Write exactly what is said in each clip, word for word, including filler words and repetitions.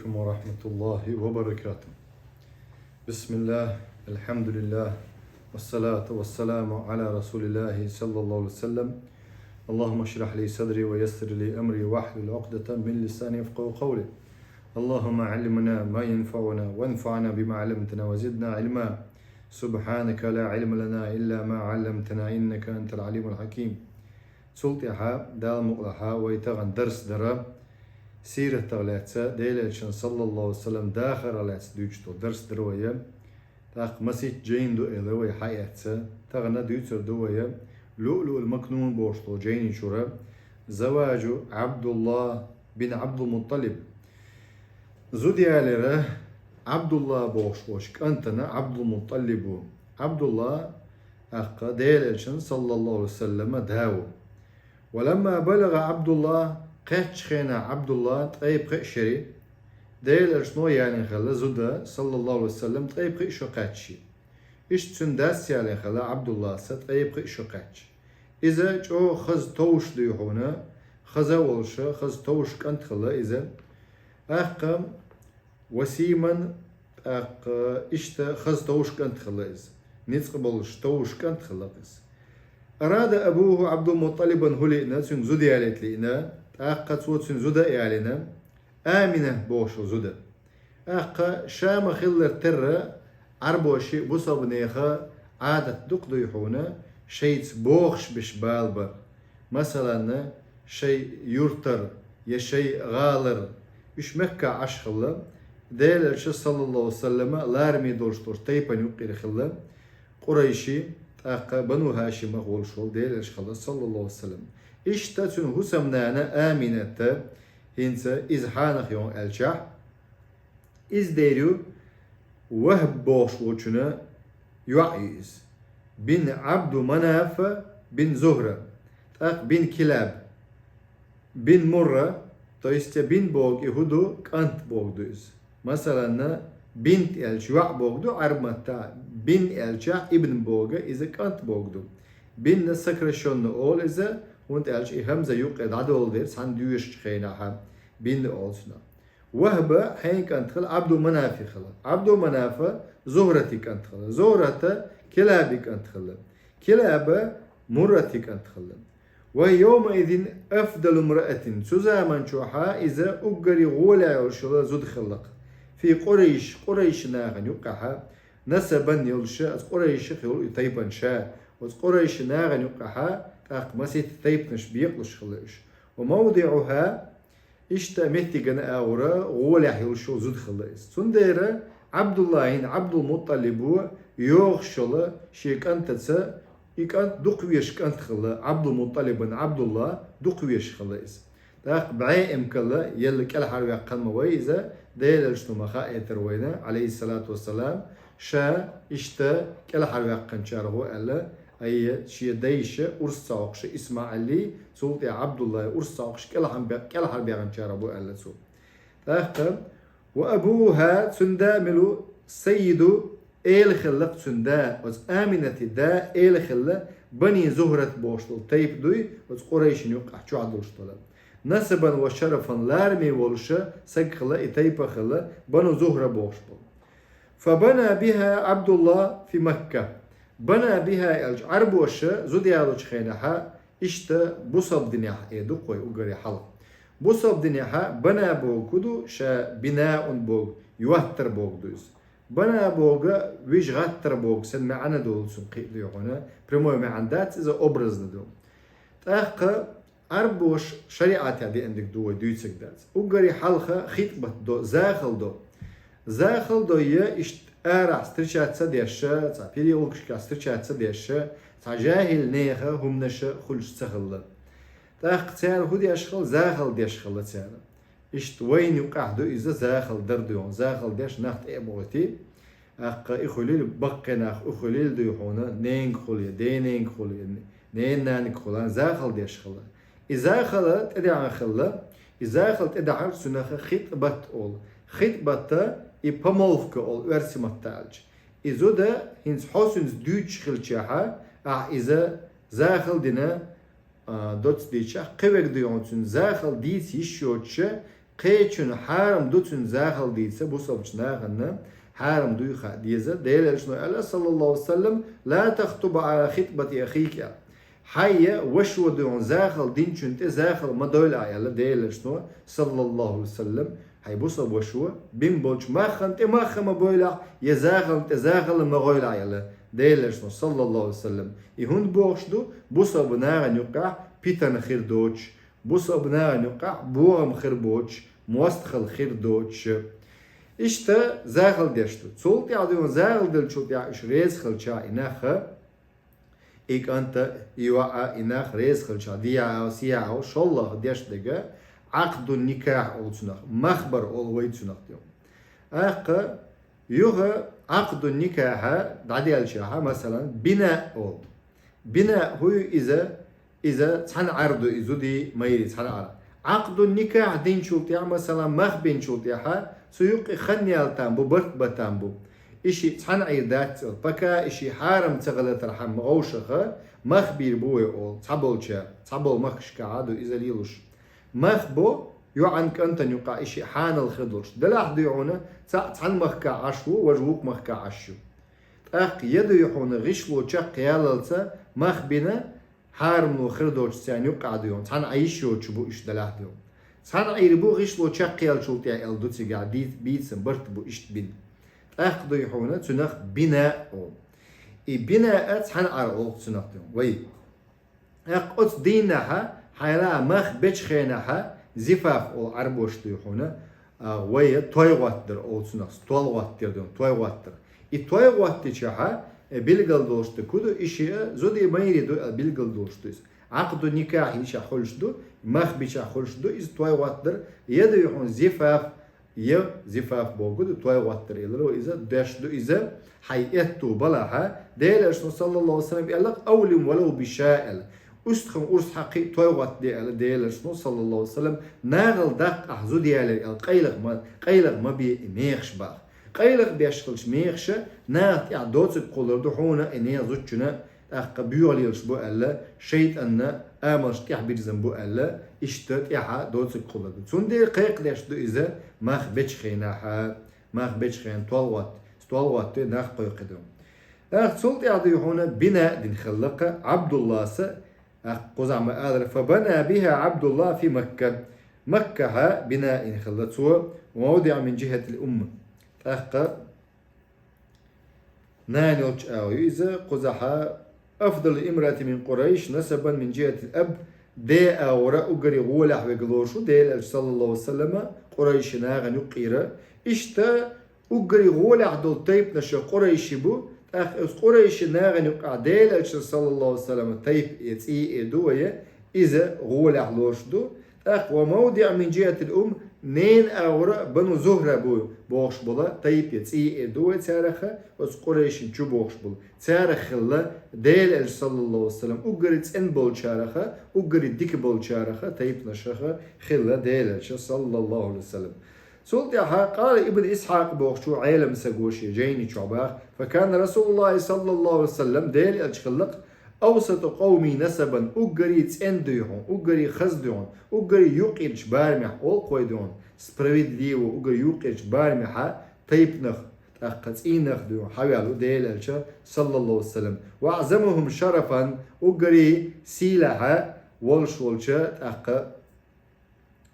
ورحمة الله وبركاته. بسم الله، الحمد لله، والصلاة والسلام على رسول الله صلى الله عليه وسلم. اللهم اشرح لي صدري ويسر لي أمري واحلل عقدة من لساني يفقهوا قولي. اللهم علمنا ما ينفعنا وانفعنا بما علمتنا وزدنا علما. سبحانك لا علم لنا إلا ما علمتنا إنك أنت العليم الحكيم. Цул тӀаьхьа, Дала мукъалахь, вай тахан дарс дар сиратах лаьцна, Делан Элчан, саллаллаху алейхи ва саллам, дахарах лаьцна дуьйцуш дола дарс дар вай. ТӀаккха масийтта жайна ду аьлла вай хьаэцна. Тахан дуьйцур ду вай Луълуъул Макнун бохуш долу жайни чура, заважу Абдулла бин Абдул-Мутталиб. Зуда ялира Абдулла бохуш волчу кӀантана Абдул-Мутталибу. Абдулла, тӀаккха, Делан Элчан, саллаллаху алейхи ва саллама, да ву. ولما بلغ عبد الله, кхаьччу хенахь Абдулла ткъе пхи шерий, Делан Элчано ялийна хилла зуда, саллаллаху алейхи ва саллам, ткъе пхи шо кхаьчча. Иштта цуьнан дас ялийна хилла Абдуллас ткъе пхи шо кхаьчча. Иза чӀогӀа хаза товш дуй хьуна, хаза а волуша, хаза товш кӀант хилла иза. ТӀаккха وسيما, тӀаккха иштта хаза товш кӀант хилла иза. Ницкъ болуш товш кӀант хилла иза. أراد أبوه عبد المطلب, хӀу лиъна, цуьнга зуда ялийта лиъна, тӀаккха цо цуьнан зуда а ялийна, Амина бохуш зуда. ТӀаккха ша ма-хиллара терра, Ӏарбоши бусалба неха Ӏадат дукха дуй хьуна, шайца бохуш беш бала бар. Масалан, шай юртара я шай гӀалара, уьш мехкахь Ӏаш хилла, Делан Элча, саллаллаху алейхи ва саллама, лараме долуш долчу тайпана юккъера хилла, къурайши, тӀаккха Бану ХӀашимах волуш волу Делан Элча хилла, саллаллаху алейхи ва саллам. Иштта цуьнан хӀусамнана Амината, хӀинца иза хьанах йогӀу аьлчахь, иза дер ю, Вахб бохуш волчуьнан йоӀ ю иза. Бин Абду Манафа бин Зухра, тӀаккха бин Килаб, бин Мурра, то есть бин боху и хӀу ду, кӀант боху ду иза. Масалан, бинт аьлча йоӀ боху ду Ӏарб маттахь, бин аьлча ибн боху, иза кӀант боху ду. Бинна сокращённо олу иза, хӀунда аьлча и хӀамза юккъе дӀадолу дерг цхьаьна доьшучу хенахь бинна олу цунах. Вахба хьенан кӀант хилла? Абду Манафи хилла. Абду Манафа Зухрати кӀант хилла. Зухрата Килаби кӀант хилла. Килаба Муррати кӀант хилла. وهي يومئذ أفضل امرأة, цу заман чохь иза уггаре гӀолехь йолуш йолу зуда хилла-кх. في قريش, къурайши нахана юккъехь, насабан йолуша, оцу къурайших йолу и тайпана ша, оцу къурайши нахана юккъехь, тӀаккха масийтта тайпанаш бекъалуш хилла уьш. وموضعها, иштта меттигана агӀора гӀолехь йолуш йолу зуда хилла иза. Цундела Абдуллахьин Абдул-Мутталибо йогӀуш йолу шен кӀантаца, и кӀант дукхавезаш кӀант хилла, Абдул-Мутталибан Абдулла дукхавезаш хилла иза. ТӀаккха бӀе эмкалла елла кӀелхьарваьккхина ма вай иза, Делан Элчано ма хаийтира вайна, алейхиссалату вассалам, ша иштта кӀелхьарваьккхинчарах ву аьлла, айя, шен дайша урс ца хьокхуша ИсмаӀили, цул тӀе Абдуллай урс ца хьокхуш кӀелхьан бе-, кӀелхьарбаьхначарах бу аьлла цо. ТӀаккха, وأبوها, цуьнан да мила ву, саййиду, эла хилла-кх цуьнан да, оцу Аминати да эла хилла, Бани Зухрат бохуш долу тайпа дуй, оцу къурайшина юккъехь чохь долуш долу. Насабан ва шарафан, лараме волуша саг хилла, и тайпа хилла, Бану Зухра бохуш болу. فبنى بها عبد الله في مكة. بنى بها аьлча, Ӏарбоша зуда ялочу хенахь, иштта бусалба динехь, э, ду-кх вай уггаре хьалха. Бусалба динехь бана боху ду, ша бинаун боху, йоттар боху ду иза. Бана боху, вижа гӀаттар боху, сан маьӀна долу цунна кхин а ду хьуна, прямой маьӀна дац иза, образно ду. ТӀаккха Ӏарбоша шариӀатехь деана дерг ду вай, дуьйцург дац. Уггаре хьалха хитӀбат до, захал до. Захал до я иштта арахь встречаться деш, цхьа переулкашкахь встречаться деш, цхьа жаьхӀил нехан хӀуманаша хуьлуш ца хилла. ТӀаккха цара хӀун деш хилла, захал деш хилла цара. Иштта вайна юккъехь ду иза, захал дар ду хьуна, захал деш нах тӀе а бохуьйтий. ТӀаккха и хуьлийла, баккхий нах и хуьлийла дуй хьуна, ненга хуьлу я, дененга хуьлу я, ненан нанага хуьлу, захал деш хилла. И захал тӀедеана хилла, и захал тӀедахьар цунах хитӀбат олу. ХитӀбат и помолвка олу оьрсийн маттахь аьлча. И зуда хӀинца хьо цуьнца дуьйцуш хилчахь, ахь иза захал дина, а, доцца дийцчахь, кхин верг дуй хьуна цуьнан захал дийца йиш йоцуша, Кхечун хьарам ду цун захал дийца, бусалбачу нахана хьарам дуй хаа деза. Делан Элчано аьлла, саллаллаху алейхи ва саллям: «Ла тахтуб ала хитбати ахика». Хьайн ваша дуй хьуна захал динчун тӀе захал ма дойла ахь, аьлла Делан Элчано, саллаллаху алейхи ва саллям. Хьайн бусалба ваша бина болчу махана тӀе мах ма бойла ахь, я захална тӀе захал ма гӀойла ахь, аьлла Делан Элчано, саллаллаху алейхи ва саллям. И хӀунда бохуш ду? Бусалба нахана юккъехь питана хир доцуш, бусалба нахана юккъехь бохам хир боцуш, мостагӀалла хир доцуш. Иштта захал деш ду. Цул тӀаьхьа дуй хьуна захал деллачул тӀаьхьа уьш реза хилча и нах, и кӀант, и йоӀ, и нах реза хилча, дехьа а, сехьа а, шолгӀа деш дерг Ӏакъдун никахь олу цунах, мах бар олу вай цунах дуй хьуна. ТӀаккха юха Ӏакъдун никахь дӀаделчахьа, масалан, бина олу. Бина хӀу ю иза? Иза цхьана Ӏар ду, и зуди майри цхьана Ӏар. Ӏакъдун никахь динчул тӀаьхьа, масалан, мах бинчул тӀаьхьа, цу юккъе хан яла там бу, барт бан там бу. И шиъ цхьана Ӏийр дац цӀел. Пока и шиъ хьарам ца хилийтархьама гӀовшаха, мах бийр бу вай олу, цхьаболча, цхьаболу махкашкахь а ду иза лелош. Мах бо йоӀан кӀантан юккъехь и шиъ хьанал хир долуш. Делахь дуй хьуна, цхьаъ цхьана махкахь Ӏаш ву, важа вукху махкахь Ӏаш ю. ТӀаккха я дуй хьуна гӀишло чекхъяллалца мах бина, хьарамло хир доцуш царна юккъехь дуй хьуна, цхьана Ӏийш йоцуш бу уьш, делахь дуй хьуна. Цхьана Ӏийр бу гӀишло чекхъеллачул тӀаьхьа аьлла ду цигахь, ди-, бийцам барт бу иштта бина. ТӀаккха дуй хьуна цунах бина олу. И бина а цхьана Ӏар олу цунах дуй хьуна. Вай. ТӀаккха оцу дийнахьа, хьайна мах бечу хенахьа, зифаф олу Ӏарбош дуй хьуна, а, вай тойгӀоттадар олу цунах, стол гӀоттар дуй хьуна, тойгӀоттар. И тойгӀоттичахьа, э, билгал долуш ду куду, и шиъ зуди майри ду, а, билгал долуш ду иза. Ӏакъду никахь йичахь хуьлуш ду, мах бичахь хуьлуш ду, иза тойгӀоттадар, я дуй хьуна зифаф, я зифаф боху ду, тойгӀоттар элира вай иза, деш ду иза, хьайн этту балахьа, Делан Элчано, саллаллаху алейхи ва саллям, аьлла: «Авлим валав бишаъ», аьлла. Устхан урс хьакхи тойгӀоттаде аьлла Делан Элчано, саллаллаху алейхи ва саллям, нахала даккха ахь зуда ялар аьлла, къайлаха ма, къайлаха ма бе и мехаш баха. Къайлаха беш хилча мехаша наха тӀехь доцург кхуллур ду хьуна, и нехан зудчунна, тӀаккха боьха лелаш бу аьлла, шайтӀанна амалш тӀехь бирзина бу аьлла, иштта тӀехьа доцург кхуллур ду. Цундела кхайкхадеш ду иза мах бечу хенахьа, мах бечу хенахь тойгӀотта, тойгӀоттаде нах кхойкхур ду. ТӀаккха цул тӀаьхьа дуй хьуна бина дина хилла-кх Ӏабдуллас, тӀаккха кхузахь ма аллара: «Фабана биха Ӏабдулла фи Макка». Маккахьа бина йина хилла цо, «ва мавдиъа мин жихатил умма». ТӀаккха нана йолчу агӀор ю иза, кхузахьа: «Афдалу имраати мин Къурайш насабан мин жихатил аб», ден агӀора уггаре гӀолехь верг лоруш ву Делан Элча, саллаллаху алейхи ва саллама, Къурайши нахана юккъера. Иштта уггаре гӀолехь долу тайпанаш Къурайши бу, тӀаккха оцу Къурайши нахана юккъехь Делан Элчан, саллаллаху алейхи ва саллама, тайпа я цӀий эр ду вай, иза гӀолехь лоруш ду. ТӀаккха «ва мавдиъа мин жихатил ум», ненан агӀора Бану Зухра бу бохуш бола тайпа я цӀий эр ду вай цараха, оцу Къурайшин чу бохуш болу. Царах хилла Делан Элча, саллаллаху алейхи ва саллам, уггаре цӀена болчараха, уггаре дика болчараха тайпанашаха хилла Делан Элча, саллаллаху алейхи ва саллам. Цул тӀаьхьа къала Ибн Исхьакъ бохучу Ӏелам саго шен жайни чохь баха: «Факана Расулуллахи саллаллаху алейхи ва саллам», Делан Элча хиллакх, «авсату къавми насабан», уггаре цӀена дуй хьуна, уггаре хаза дуй хьуна, уггаре юккъерчу барамехь олу-кх вай дуй хьуна, справедливо, уггаре юккъерчу барамехьа тайпанах, тӀаккха цӀийнах дуй хьуна хьаваьлла ву Делан Элча, саллаллаху алейхи ва саллам. «Ва аъзамухум шарафан», уггаре сийлахьа волуш волча, тӀаккха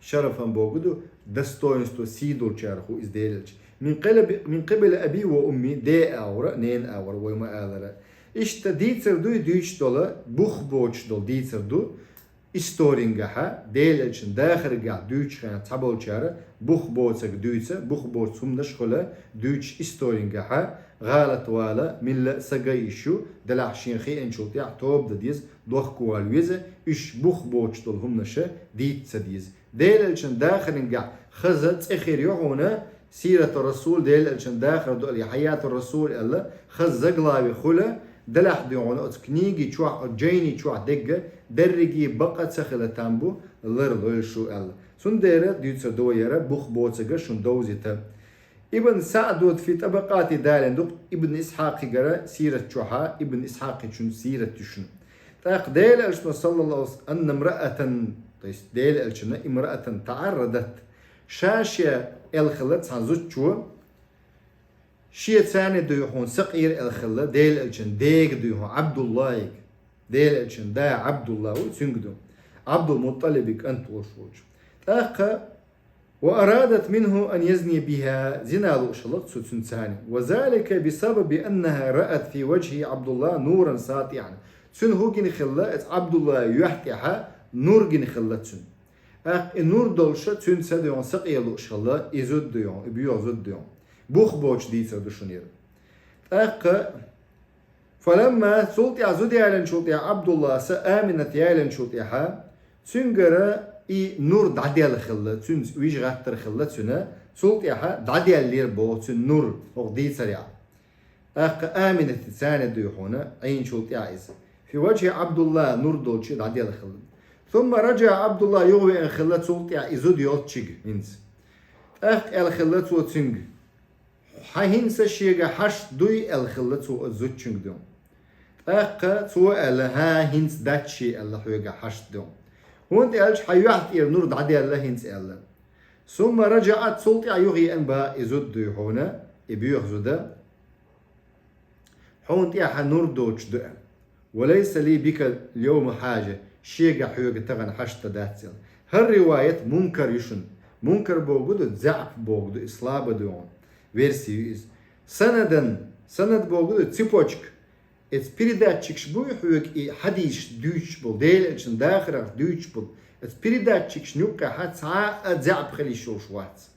шарафан боху ду, достоинство, сий долчарах ву иза Делан Элча. «Мин къилаби-, мин къибали аби ва умми», ден агӀора, ненан агӀора, вай ма аллара. Иштта дийцар дуй дуьйцуш долу, бух боцуш долу дийцар ду, исторингахьа, Делан Элчан дахаргахь дуьйцучу хенахь цхьаболчара бух боцург дуьйцу, бух боцу хӀуманаш хуьлу дуьйцуш исторингахьа, гӀалат вала, милла сага йиш ю, делахь шен хиъначул тӀаьхьа тоба дан деза, дохко вала веза, уьш бух боцуш долу хӀуманаша дийца ца деза. Делан Элчан дахарингахь хаза цӀе хир ю хьуна, Сирату Расул, Делан Элчан дахар ду аьлла, Хьаяту Расул аьлла, хаза заглави хуьлу, делахь дуй хьуна оцу книги чохь, оцу жайни чохь дегга, дерриге бакъа ца хила там бу, лар лойла шу аьлла. Цундела дуьйцур ду вай яра бух боцург шуна довзийта. Ибн Саъдо фи ТӀабакъати далийна ду-кх Ибн Исхьакъигара сират чохьа, Ибн Исхьакъичун сират ю шуна. ТӀаккха Делан Элчано, саллаллаху алейхи ва саллам, анна мраатан, то есть Делан Элчана, имраатан таӀаррадат, Ша-ше аьлла хилла цхьан зудчо, шеца дуй хьуна сакъера аьлла хилла Делан элчан дега дуй хьуна Ӏабдуллайга. Делан элчан да Ӏабдулла ву, цуьнга ду. Ӏабдул-МутӀалибан кӀант волуш волчу. ТӀаккха: «وأرادت منه أن يزني بها», зина лууш хилла цо цуьнца. «وذلك بسبب أنها رأت في وجه عبد الله نورا ساطعا». Цуьнан хӀун гина хилла, оцу Ӏабдуллан юьхь тӀехь нур гина хилла цуьнан. ТӀаккха и нур долуш цуьнца дуй хьуна сакъера лууш хилла и зуда дуй хьуна, и боьха зуда дуй хьуна. Бух боцуш дийцар ду шуна хӀара. ТӀаккха: «فلما», цул тӀаьхьа зуда ялийначул тӀаьхьа Ӏабдуллас Аминат ялийначул тӀаьхьа, цуьнгара и нур дӀаделла хилла, цуьнца вижа гӀаттар хилла цуьнан, цул тӀаьхьа дӀаделлера боху цуьнан нур, хӀокху дийцарехь. ТӀаккха Аминатан цуьнан дуй хьуна Ӏийначул тӀаьхьа иза. «في وجه عبد الله», нур долчу дӀаделла хилла. «ثم رجع عبد الله», юхавеана хилла цул тӀаьхьа и зуда йолччуьнга хӀинца. ТӀаккха аьлла хилла цо цуьнга: «Хьан хӀинца шега хьашт дуй?» аьлла хилла цо оцу зудчуьнга дуй хьуна. ТӀаккха цо аьлла: «ХӀан, хӀинца дац шен», аьлла, «хьоьга хьашт дуй хьуна. ХӀунда аьлча хьан юьхь тӀера нур дӀаделла хӀинца», аьлла. «ثم رجعت», цул тӀаьхьа юхавеана боху и зуда дуй хьуна, и боьха зуда. «Хьуна тӀехь нур доцуш ду», аьлла. «وليس لي بك اليوم حاجة», шега хьоьга тахана хьашт дан дац аьлла. ХӀара риваят мункар ю шуна. Мункар бохург ду, заьӀап бохург ду, и слабо дуй хьуна версия ю иза. Санадан, санад бохург ду, цепочка. Оцу передатчикаш буй хьоьга и хьадисаш дуьйцуш болу, Делан элчан дахарх дуьйцуш болу. Оцу передатчикашна юккъехь цхьа а заьӀап хила йиш йолуш вац.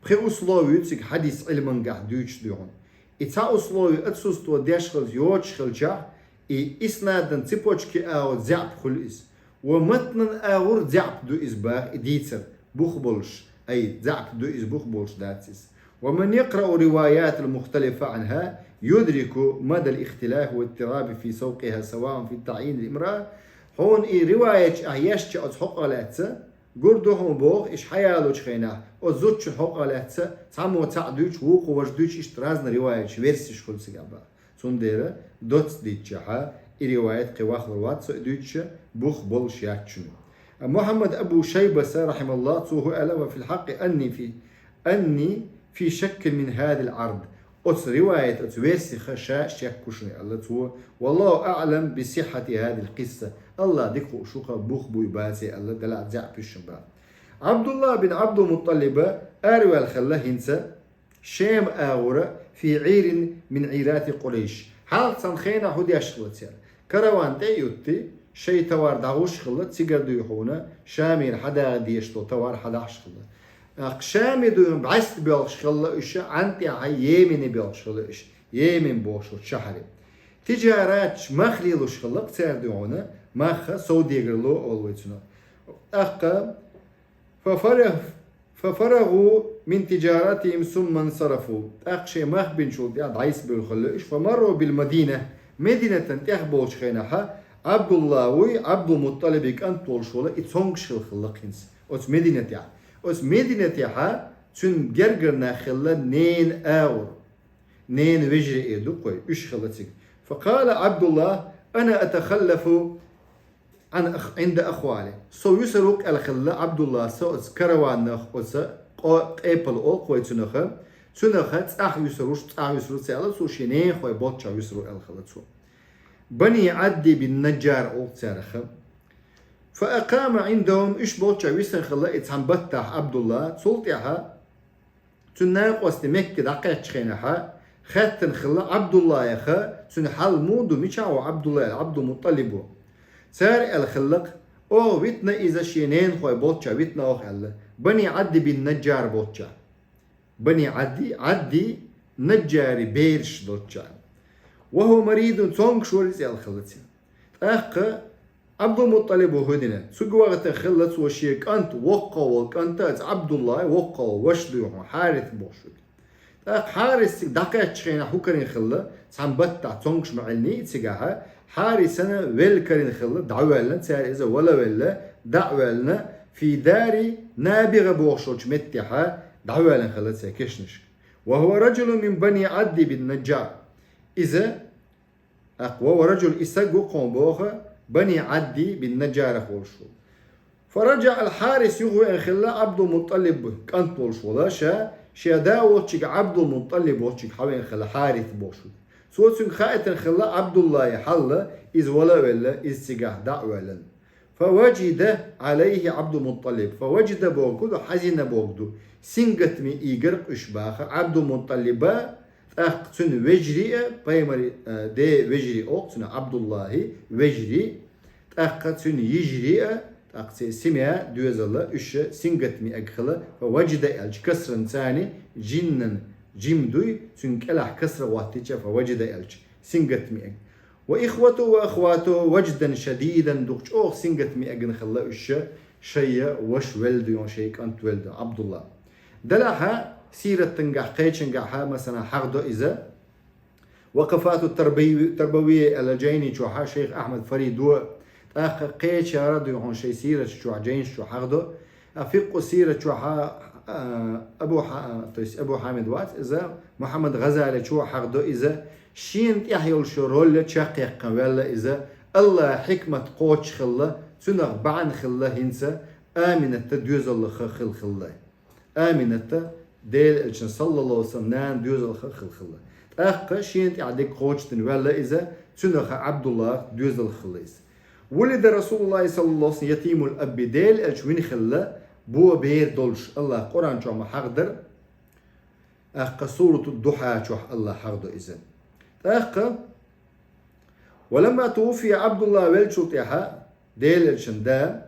Пхи условие ю цига хьадис Ӏилмангахь дуьйцуш дуй хьуна. И цхьа условие отсутствовать деш хилча, йоцуш хилчахь, и иснадан цепочкин агӀор заьӀап хуьлу иза. Ва матнан агӀор заьӀап ду иза боху и дийцар, бух болуш, ай, заьӀап ду иза, бух болуш дац иза. «ومن يقرأ الروايات المختلفة عنها يدرك مدى الاختلاف والاضطراب في سوقها سواء في تعيين الامرأة». Хьуна и риваяташ ахь ешча оцу хьокъехь лаьцна, гур ду хьуна боху, иштта хьаялочу хенахь, оцу зудчун хьокъехь лаьцна, цхьаммо цхьаъ дуьйцуш, вукхо важа дуьйцуш, иштта разный риваяташ, версеш хуьлу цига боху. Цундела доцца дийцчахьа, и риваят кхин вахлур вац со и дуьйцуш, бух болуш яц шуна. Мухьаммад Абу Шайбаса, рахьималлах, цо хӀун аьлла: «وفي الحق أني في، أني في شك من هذا العرض». Оцу риваят, оцу версех ша шек ю шуна аьлла цо. «والله أعلم بصحة هذه القصة». АллахӀ дика хууш ву-кх, бух буй баций аьлла, делахь а заьӀап ю шуна боху. Ӏабдулла бин Ӏабдул-МутӀалиба араваьлла хилла хӀинца Шема агӀора, «في عير من عيرات قريش». Хьалха цхьана хенахь хӀун деш хилла цара? Караван тӀе а юттий, шайн товар дӀагӀуш хилла, цигара дуй хьуна, Шамера хьадаха дезаш долу товар хьадахьаш хилла. ТӀаккха Шаме дуй хьуна бӀаьста боьлхуш хилла уьш, Ӏан тӀехьа Йемене боьлхуш хилла уьш, Йемен бохуш волчу шахьаре. Тижаратчу мах лелош хилла-кх цара дуй хьуна, мах совдегарло олу вай цунах. ТӀаккха «ففرغ، ففرغوا من تجارتهم ثم انصرفوا». ТӀаккха шайн мах бинчул тӀаьхьа дӀасабевлла хилла уьш. «فمروا بالمدينة». Мединатан тӀехболчу хенахьа Ӏабдулла вуй, Ӏабдул-МутӀалибан кӀант волуш волу, и цомгуш хилла хилла-кх хӀинца оцу Мединатехь. Оцу Мединатехьа цуьнан гергара нах хилла ненан агӀор. Ненан вежарий эр ду-кх вай, уьш хилла цига. «فقال عبد الله: أنا أتخلف عن أخ-، عند أخوالي». Со вуьсур ву-кх аьлла хилла Ӏабдуллас оцу караванах, оцу къо-, къепала олу-кх вай цунах, цунах цӀахь вуьсур ву, цӀахь вуьсур ву ца аьлла, цо шен ненахой болччохь вуьсур ву аьлла хилла цо. Бани Ӏадди бин Наджар олу-кх царах. «فأقام عندهم», уьш болччохь висина хилла и цхьана баттахь Ӏабдулла, цул тӀаьхьа цуьнан накъостий Мекке дӀакхаьччу хенахьа, хаьттина хилла Ӏабдуллаеха, цуьнан хьал муха ду, мичахь ву Ӏабдулла аьлла, Ӏабдул-МутӀалиб ву. Цара аьлла хилла-кх: «Оха витина иза шен ненахой болччохь, витина оха», аьлла, Бани Ӏадди бин Наджар болччохь. Бани Ӏадди, Ӏадди, Наджари бераш долччохь. «وهو مريض», цомгуш вара иза аьлла хилла цара. ТӀаккха Ӏабдул-МутӀалибо хӀун дина? Цуьнга вахийтина хилла цо шен кӀант, воккхах волу кӀант, оцу Ӏабдуллан воккхах волу ваша дуй хьуна, Хьарис бохуш верг. ТӀаккха Хьарис цига дӀакхаьччу хенахь хӀун карийна хилла, цхьана баттахь цомгуш ма-Ӏиллинехь и цигахьа, Хьарисана велла карийна хилла, дӀавоьллина цара иза, вала а велла, дӀа а воьллина, «في دار نابغة» бохуш волчу меттехьа дӀавоьллина хилла церан кешнашка. «وهو رجل من بني عدي بن النجار». Иза ТӀаккха: «وهو رجل», и стаг ву-кх хьуна боху, Бани Ӏадди бин Наджарах волуш ву. فرجع الحارث, юха веана хилла Ӏабдул-МутӀалиб, кӀант волуш вола ша, шен да волчу Ӏабдул-МутӀалиб волчу хьавеана хилла Хьарис бохуш. Цо цуьнга хаийтина хилла Ӏабдуллахьан хьал, иза вала а велла, иза цигахь дӀа а воьллина. فوجد عليه عبد المطلب. فوجد бохург ду, хьазина бохург ду. Сингаттаме ийгира-кх уьш боху Ӏабдул-МутӀалиба, тӀаккха цуьнан вежарий а, пайхамаран, э, ден вежарий олу цуьнан, Ӏабдуллахьан вежарий, тӀаккха цуьнан йижарий а, тӀаккха церан семья, доьзал а, уьш сингаттаме эгна хилла, فوجد аьлча, касран цани, жиннан жим дуй, цуьнан кӀелахь касра хӀоттийча, فوجد аьлча, сингаттаме эгна. وإخوته وأخواته وجدا شديدا, дукха чӀогӀа сингаттаме эгна хилла уьш, шайн ваша велла дуй хьуна, шайн кӀант велла дуй хьуна, Ӏабдуллахь. Делахь а сиратангахь, кхечангахь, масала, хьахдо иза, وقفات التربوي-, التربوية аьлла жайни чохь а шайх Ахьмад Фаридо, тӀаккха кхечара дуй хьуна шайн сират чохь, жайнаш чохь хьахдо, а фикъхӀу сират чохь а, а, Абу Хьа-, то есть Абу Хьамид вац иза, Мухьаммад ГӀазаличо хьахдо иза, шена тӀехь йолуш йолу роль чекхъяккхина ваьлла иза, Аллахьан хьикмат кхочуш хилла, цуьнах бахьана хилла хӀинца Аминатан доьзаллах хилла хилла. Амината Делан Элчанан, саллаллаху алейхи ва саллям, нанан доьзалх хилла хилла. ТӀаккха шена тӀехь дерг кхочушдина ваьлла иза, цуьнах а Ӏабдуллахьан доьзалх хилла иза. ولد رسول الله صلى الله عليه وسلم يتيم الأب, Делан Элча вина хилла бо бер долуш, Аллахьа Къуръан чохь ма хьахадара, тӀаккха Сурату Духьа чохь Аллахьа хьахдо иза. ТӀаккха, ولما توفي عبد الله, веллачул тӀаьхьа Делан Элчан да,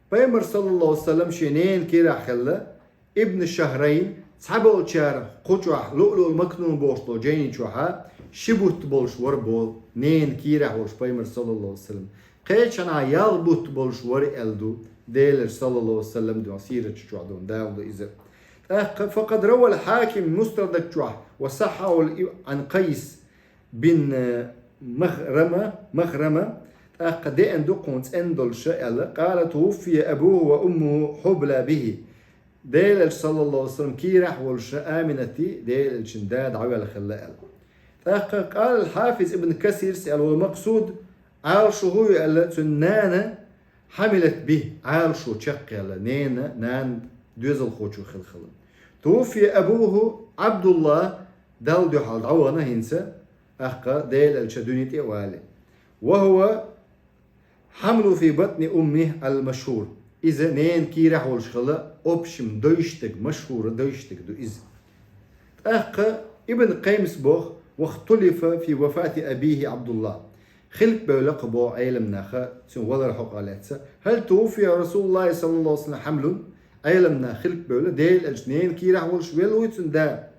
пайхамар, саллаллаху алейхи ва саллям, шен ненан кийрахь хилла, ابن شهرين, цхьаболчара кху чохь, Луълуъул Макнун бохуш долу жайни чохь а, ши бутт болуш вара боху ненан кийрахь волуш пайхамар, саллаллаху алейхи ва саллям. Кхечанхьа ялх бутт болуш вара аьлла ду Делан Элча, саллаллаху алейхи ва саллям, дуй хьуна, сират чохь дуй хьуна, Дала ду иза. ТӀаккха, فقد روى الحاكم في المستدرك чохь وصححه عن قيس بن مخرمة, مخرمة, тӀаккха деана ду кхунна цӀена долуш аьлла, قال: توفي أبوه وأمه حبلى به. Делан Элча, саллаллаху алейхи ва саллям, кийрахь волуш Аминатан, Делан Элчан да дӀавелла хилла аьлла. ТӀаккха قال الحافظ ابن كثير аьлла, والمقصود, Ӏалашо хӀун ю аьлла, цуьнан нана حملت به, Ӏалашо чекхъяьлла, ненан, нанан доьзалхочо хилла хилла. توفي أبوه عبد الله, Далла дуьхьал дӀавахана хӀинца, тӀаккха Делан Элча дуьне тӀе а валий. وهو حمله في بطن أمه المشهور. Иза ненан кийрахь волуш хилла, общем, дойшдаг, машхӀур дойшдаг ду иза. ТӀаккха Ибн Къаймас боху: واختلف في وفاة أبيه عبد الله. Хилпа бевлла кху боху Ӏеламнаха цуьнан валар хьокъехь лаьцна. هل توفي رسول الله صلى الله عليه وسلم حمل؟ Ӏеламнаха хилпа бевлла, Делан Элча ненан кийрахь волуш велла вуй цуьнан да?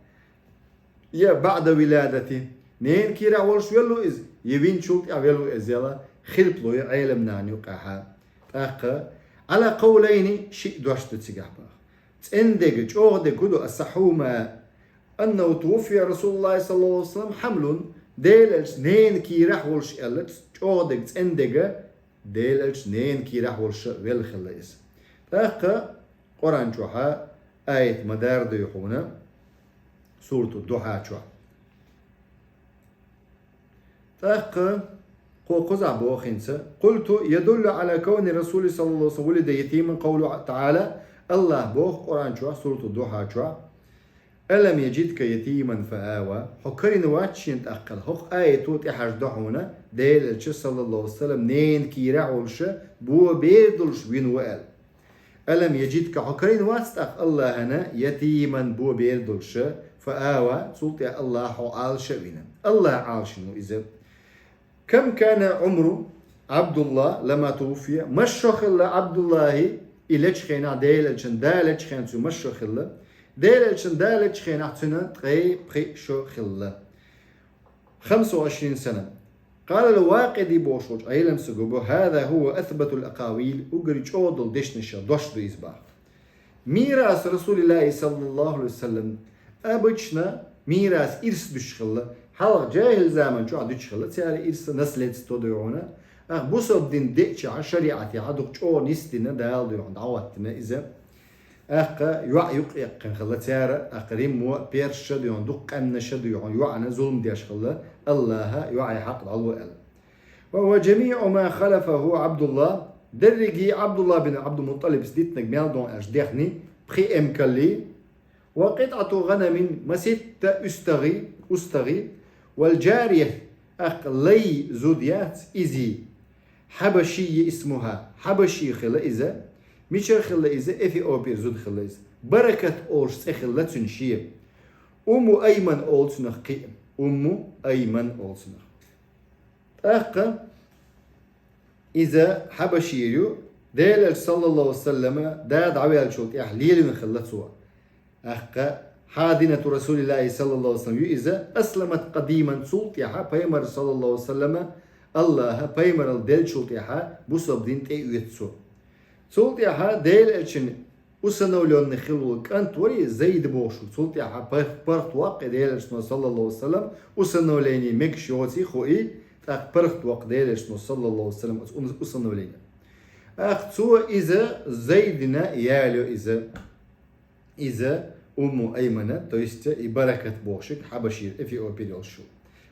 Я بعد ولادته, ненан кийрахь волуш велла ву иза, я винчул тӀаьхьа велла ву иза аьлла, хилпа ло ю Ӏеламнахана юкъахь. ТӀаккха على قولين, шиъ дош ду цигахь боху. ЦӀена дерг, чӀогӀа дерг хӀун ду, الصحيح أنه توفي رسول الله صلى الله عليه وسلم حمل, Делан Элча ненан кийрахь волуш аьлла, чӀогӀа дерг, цӀена дерг, Делан Элча ненан кийрахь волуш велла хилла иза. ТӀаккха Къуръан чохь аят ма-дарра дуй хьуна, Сурату Духьа чохь. ТӀаккха кхо кхузахь боху хӀинца: قلت: يدل على كون رسول صلى الله عليه وسلم ولد يتيما قوله تعالى, Аллахьа боху Къуръан чохь, Сурату Духьа чохь: ألم يجدك يتيما فآوى. Хьо карийна вац шена тӀаккха аьлла. ХӀокху аято тӀехьаждо хьуна, Делан Элча, саллаллаху алейхи ва саллям, ненан кийрахь волуш, бо бер долуш вина ву аьлла. ألم يجدك, хьо карийна вац тӀаккха Аллахьана, يتيما, бо бер долуш, فآوى, цул тӀаьхьа Аллахьа хьо Ӏалашо а вина. Аллахьа Ӏалашйина ву иза. كم كان عمر عبد الله لما توفي؟ Масса шо хилла Ӏабдуллахьан, и лечу хенахь, Делан Элчан да лечу хенахь цуьнан масса шо хилла? Делан Элчан да лечу хенахь цуьнан ткъе пхиъ шо хилла. خمس وعشرين سنة. قال الواقدي бохуш волчу Ӏеламстага боху: هذا هو أثبت الأقاويل, уггаре чӀогӀа долу дешнаш, дош ду иза боху. ميراث رسول الله صلى الله عليه وسلم. Обычно мирас, ирс дуьсуш хилла. Хьалха жаьхӀил заман чохь дуьсуш хилла цара ирс, наследство дуй хьуна. Ах, бусалба дин деъчахь, шариӀатехь дукха чӀогӀа нисдина, Дала дуй хьуна дӀахӀоттийна иза. ТӀаккха йоӀ юкъ яьккхина хилла цара, тӀаккха Риммо а, персаша дуй хьуна, дукха къаьмнаша дуй хьуна йоӀана зулам деш хилла, Аллахьа йоӀе хьакъ дӀало аьлла. وهو جميع ما خلفه عبد الله, Деррига Ӏабдуллахь бин Ӏабдул-МутӀалибас диттинарг мел дон аьлча дехний, пхи эмкаллий, وقطعة غنم, масийтта устагӀий, устагӀий, والجارية, тӀаккха лай зуда яц, изий. حبشية اسمها, хьабаший хилла иза. Мичара хилла иза? Эфиопера зуда хилла иза. Баракат олуш цӀе хилла цуьнан шен. Умму Айман олу цунах кхин а. Умму Айман олу цунах. ТӀаккха иза хьабаший ю, Делан Элча, саллаллаху алейхи ва саллама, да дӀаваьллачул тӀаьхьа лелийна хилла цо. ТӀаккха хьадинату Расулиллахи, саллаллаху алейхи ва саллам, ю иза, أسلمت قديما, цул тӀаьхьа пайхамар, саллаллаху алейхи ва саллама, Аллаха пайхамаралла деллачул тӀаьхьа бусалба дин тӀе а оьцу цо. Цул тӀаьхьа Делан Элчан усыновлённый хилла волу кӀант вара и Зайд бохуш, цул тӀаьхьа паргӀат, паргӀат воккху и Делан Элчано, саллаллаху алейхи ва саллам, усыновление мегаш йоций, хууий, тӀаккха паргӀат воккху Делан Элчано, саллаллаху алейхи ва саллам, оцу ус-, усыновление. ТӀаккха цо иза Зайдана ялайо иза, иза Умму Аймана, то есть и Баракат бохушиг, хьабаший, эфиопера йолуш ю.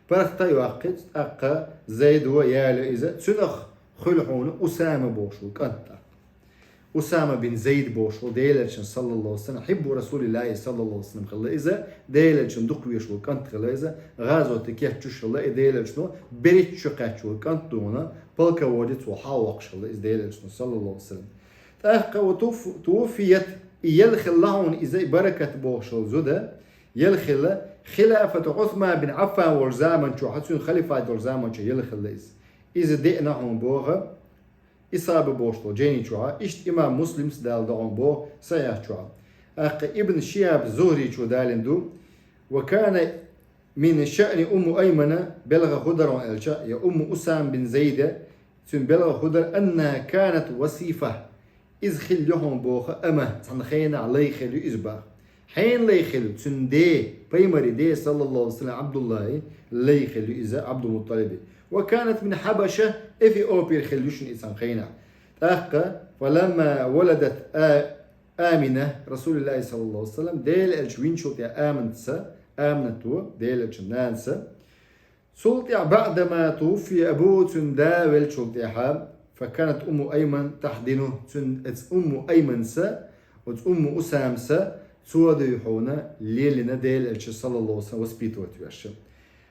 ПаргӀат а йоккхуьйту, тӀаккха Зайдо ялайо иза, цуьнах хуьлу хьуна Усама бохуш волу кӀант тӀаккха. Усама бин Зайд бохуш волу Делан Элчан, саллаллаху алейхи ва саллам, хьиббу Расулиллахи, саллаллаху алейхи ва саллам, хилла иза, Делан Элчан дукха везаш волу кӀант хилла иза, гӀазоте кечдеш хилла и Делан Элчано, берхӀитта шо кхаьчна волу кӀант ду хьуна, полководец ву хьалавоккхуш хилла иза Делан Элчано, саллаллаху алейхи ва саллам. ТӀаккха وتوف-, توفيت, и яла хилла хьуна иза, и Баракат бохуш волу зуда, яла хилла, хилафату Усман бин Аффан волчу заман чохь, цуьнан халифат долчу заман чохь яла хилла иза. Иза деана хьуна боху, Исаба бохуш долу жайни чохь, иштта имам Муслимс далла догӀун боху Сахьихь чохь. ТӀаккха Ибн Шихаб Зухричо далийна ду: «وكان من شأن أم أيمن», белхан хӀун дара аьлча, я Умму Усама бин Зайда, цуьнан белхан хӀун дара: «أنها كانت وصيفة». Иза хилла ю хьуна боху, амма цхьана хенахь лай хилла ю иза боху. Хьенан лай хилла ю? Цуьнан ден, пайхамаран ден, саллаллаху алейхи ва саллам, Абдуллахьан лай хилла ю иза, Абдул-МутӀалибан. «وكانت من الحبشة», Эфиопера хилла ю шуна иза цхьана хенахь. ТӀаккха, «فلما ولدت آ-، آمنة رسول الله صلى الله عليه وسلم», Делан Элча винчул тӀаьхьа Аминатца, Аминато, Делан Элчан нанас, цул тӀаьхьа, «بعدما توفي أبوه», цуьнан да веллачул тӀаьхьа, «فكانت أم أيمن تحضنه», цуьнан оцу Умму Айманас, оцу Умму Усамас, цо дуй хьуна лелийна Делан Элча, саллаллаху алейхи ва саллам, воспитывать веш.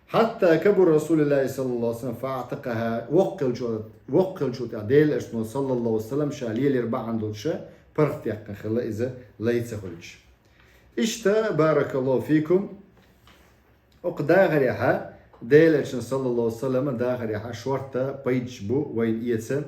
«حتى كبر رسول الله صلى الله عليه وسلم فأعتقها», воккха хилча, воккха хилчул тӀаьхьа Делан Элчано, саллаллаху алейхи ва саллам, ша лелийра бахьана долуш, паргӀат яьккхина хилла иза, лай ца хуьлуш. Иштта, баракаллаху фикум. Оцу дахарехь, Делан Элчанан, саллаллаху алейхи ва саллам, дахарехь шортта пайдаш бу вайна эца.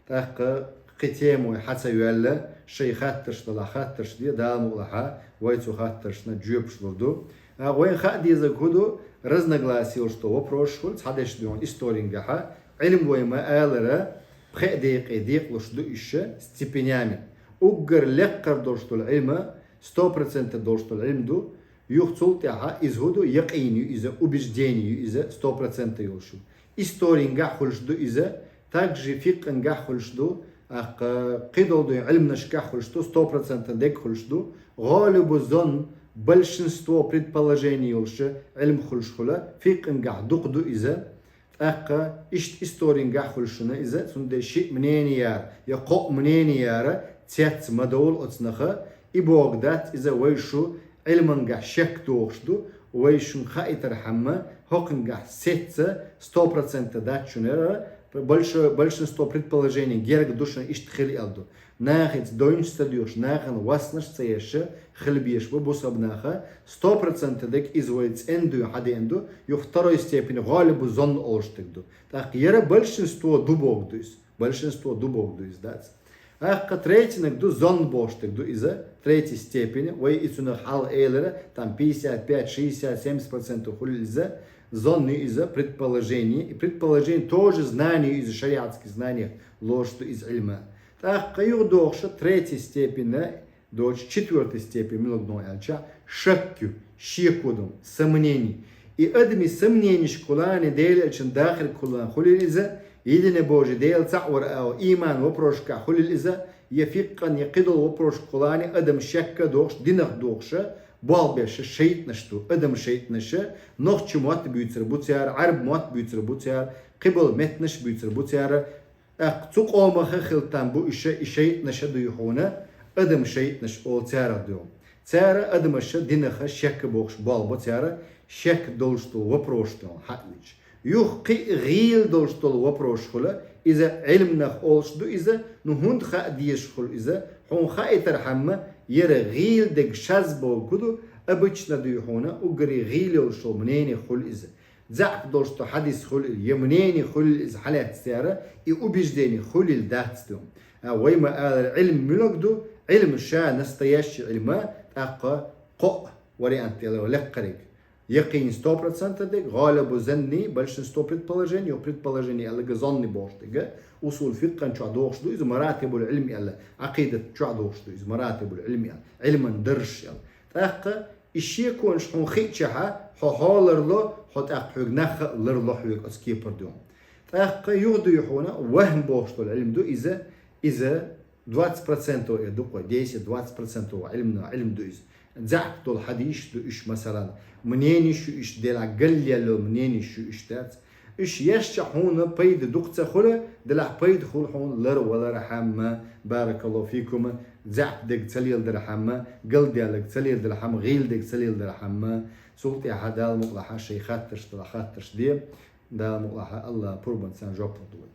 ТӀаккха кхин тема вай хьа ца йоьлла, шайн хаттарш далахь, хаттарш де, Дала мукъ лахь, вай цу хаттаршна жоьпаш лур ду. ТӀаккха вайна хаа дезарг хӀун ду, разногласие йолуш долу вопросаш хуьлу цхьадерш дуьйна исторингахь, Ӏилма вай ма-аллара, пхеа декъе декъалуш ду уьш степенями. Уггар лекхара долуш долу Ӏилма, сто процентов долуш долу Ӏилма ду, юха цул тӀаьхьа иза хӀун ду, якъин ю иза, убеждение ю иза, сто процентов йолуш ю. Исторингахь хуьлуш ду иза, также фикъхангахь хуьлуш ду, тӀаккха кхидолу дуьйна Ӏилманашкахь хуьлуш ду, сто процентов дерг хуьлуш ду, гӀалибу занн, большинство предположений йолуш Ӏилма хуьлуш хуьлу, фикъхангахь дукха ду иза, тӀаккха иштта исторингахь хуьлуш шуна иза, цундела шиъ мнение яра, я кхоъ мнение яра, цец ма довла оцу наха, и бохург дац иза вай шу Ӏилмангахь шек дохуш ду, вай шуна хаийтархьама, хӀокхунгахь сецца сто процентов дац шуна яра, больше, большинство предположений герга ду шуна иштта хила аьлла ду. Нахаца дойнаш ца доьхуш, нахана васнаш ца еш, хила безаш бу бусалба наха, сто процентов дерг иза вай цӀена дуьйна хьадеана ду, юха второй степени гӀалибу занн олуш дерг ду. ТӀаккха яра большинство ду бохург ду иза. Большинство ду бохург ду иза, дац. ТӀаккха третийнаг ду, занн бохуш дерг ду иза, третий степени, вай и цунах хьалха элира, там пятьдесят пять, шестьдесят, семьдесят процентов хуьлу иза, занн ю иза, предположение. И предположение тоже знание ю иза, шариатский знание лоруш ду иза Ӏилма. ТӀаккха юхадохуш третий степени доцуш, четвёртый степень муьлха ду аьлча, шак ю, шеко ду, сомнение. И адамийн сомненишкахула, Делан Элчанан дахаргахула хуьлийла иза, единобожие, Дела цхьаъ вар агӀо, ийман вопросашкахь хуьлийла иза, я фикъхана, я кхидолу вопросашкахула адам шек а дохуш, динах дохуш, болх беш шайтӀанаш ду, адам шайтӀанаш, нохчийн мотт буьйцур бу цара, Ӏаьрбийн мотт буьйцур бу цара, кхиболу меттанаш буьйцур бу цара, ТӀаккха цу къомах хилийтам бу иша, и шайтӀанаша дуй хьуна, адам шайтӀанаш олу царах дуй. Цара адамаша динаха шек бохуш болу бо цара, шек долуш долу вопросаш дуй хьаъ вича. Юха кхин а гӀийла долуш долу вопросаш хуьлу, иза Ӏилманах олуш ду иза, ну хӀунда хаа дезаш хуьлу иза, хьуна хаийтархьама, яра гӀийла дерг шаз боху ду, обычно дуй хьуна, уггаре гӀийла йолуш йолу мнение хуьлу иза. ЗаӀап долуш ду хьадис хуьлу я мнение хуьлу иза хьалаьцна цара, и убеждение хуьлийла дац ду. А вай ма алара, Ӏилма муьлаг ду, Ӏилма ша настоящий Ӏилма, тӀаккха кхоъ вариант яла лекхариг. Якъин сто процентов дег, гӀалибу занни, большинство предположений, предположение аьлла, га занни бохуш дега, усул фикъхана чохь дохуш ду иза, маратибул Ӏилм аьлла, Ӏакъидат чохь дохуш ду иза, маратибул Ӏилм аьлла, Ӏилман даржаш аьлла. ТӀаккха и шеконаш хьуна хиъчахьа, хьо хьоларло, хьо тӀаккха хьоьга нах а ларло хьоьга оцу кепара дуй. ТӀаккха юха дуй хьуна, вахӀм бохуш долу Ӏилм ду иза, иза двадцать процентов э дукха, десять-двадцать процентов Ӏилмана Ӏилм ду иза. ЗаӀап долу хьадисаш ду уьш, масалан, мнениш ю уьш, делахь галъяьлла мнениш ю уьш дац. Уьш ешча хьуна пайда дукха ца хуьлу, делахь пайда хуьлу хьуна лар валархьама, баракаллаху фикум, заьӀап дерг ца леладархьама, галдаьлларг ца леладархьама, гӀийла дерг ца леладархьама. Цул тӀаьхьа Дала мукъалахь шайн хаттарш далахь хаттарш де, Дала мукъалахь АллахӀа пурбанца жоп лур ду вай.